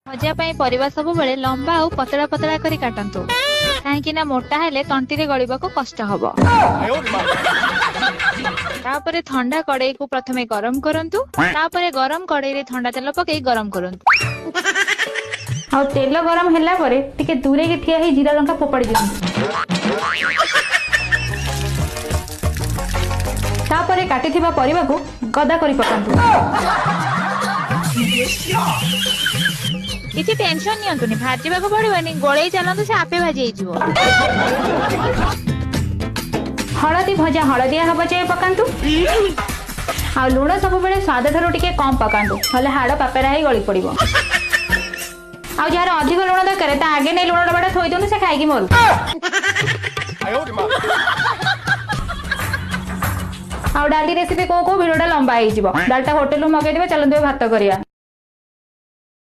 ଭଜା ପାଇଁ ପରିବା ସବୁବେଳେ ଲମ୍ବା ଆଉ ପତଳା ପତଳା କରି କାଟନ୍ତୁ, କାହିଁକି ନା ମୋଟା ହେଲେ ତଣ୍ଟିରେ ଗଳିବାକୁ କଷ୍ଟ ହବ। ତାପରେ ଥଣ୍ଡା କଡେଇକୁ ପ୍ରଥମେ ଗରମ କରନ୍ତୁ, ତାପରେ ଗରମ କଡେଇରେ ଥଣ୍ଡା ତେଲ ପକେଇ ଗରମ କରନ୍ତୁ। ଆଉ ତେଲ ଗରମ ହେଲା ପରେ ଟିକେ ଦୂରେଇକି ଠିଆ ହେଇ ଜିରା ଲଙ୍କା ଫୋପାଡ଼ି ଦିଅନ୍ତୁ। ତାପରେ କାଟିଥିବା ପରିବାକୁ ଗଦା କରି ପକାନ୍ତୁ। କିଛି ଟେନସନ ନିଅନ୍ତୁନି, ଭାଜିବାକୁ ପଡିବନି, ଗୋଳେଇ ଚାଲନ୍ତୁ, ସେ ଆପେ ଭାଜି ହେଇଯିବ। ହଳଦୀ ଭଜା ହଳଦିଆ ହବା ଯାଏ ପକାନ୍ତୁ। ଆଉ ଲୁଣ ସବୁବେଳେ ସ୍ୱାଦ ଠାରୁ ଟିକେ କମ ପକାନ୍ତୁ, ନହେଲେ ହାଡ଼ ପାପେରା ହେଇ ଗଳି ପଡିବ। ଆଉ ଯାହାର ଅଧିକ ଲୁଣ ଦରକାର ତା ଆଗେ ନେଇ ଲୁଣ ଡବାଟା ଥୋଇ ଦିଅନ୍ତୁ, ସେ ଖାଇକି ମରୁ। ଆଉ ଡାଲି ରେସିପି କୋଉ କୋଉ ଭିଡିଓଟା ଲମ୍ବା ହେଇଯିବ। ଡାଲିଟା ହୋଟେଲରୁ ମଗେଇଦେବେ, ଚାଲନ୍ତୁ ଏବେ ଭାତ କରିବା।